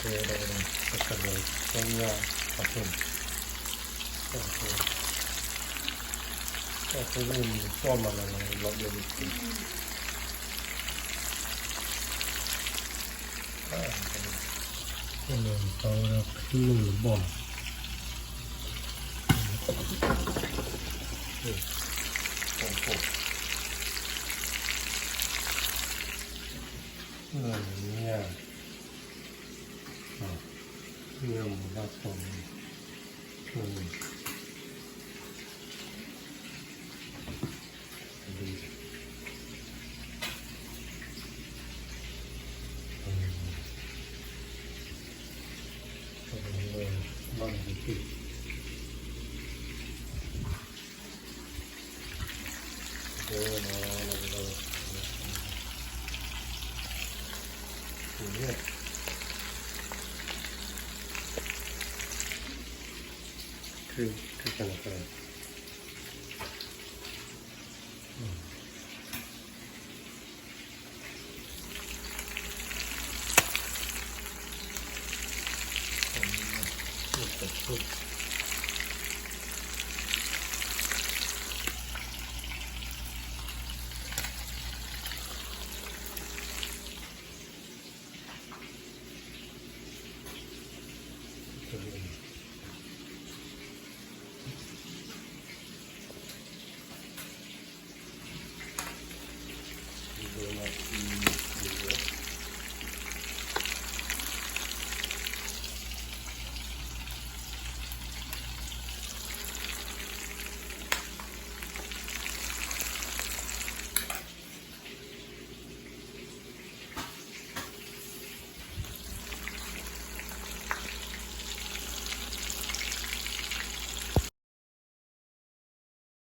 တကလၢၤသၢညါအသိး, အသိးန့ၣ် ကီၢ်မၤလီၤလီၤလီၤဘျဲၣ်လံ, တၢ်ဝဲဒၣ်ချံၣ်လၢဘီၣ်, ညါ, ညါမၤဘၣ်တီၤန့ၣ်, ဘၣ်န့ၣ်တက့ၢ်,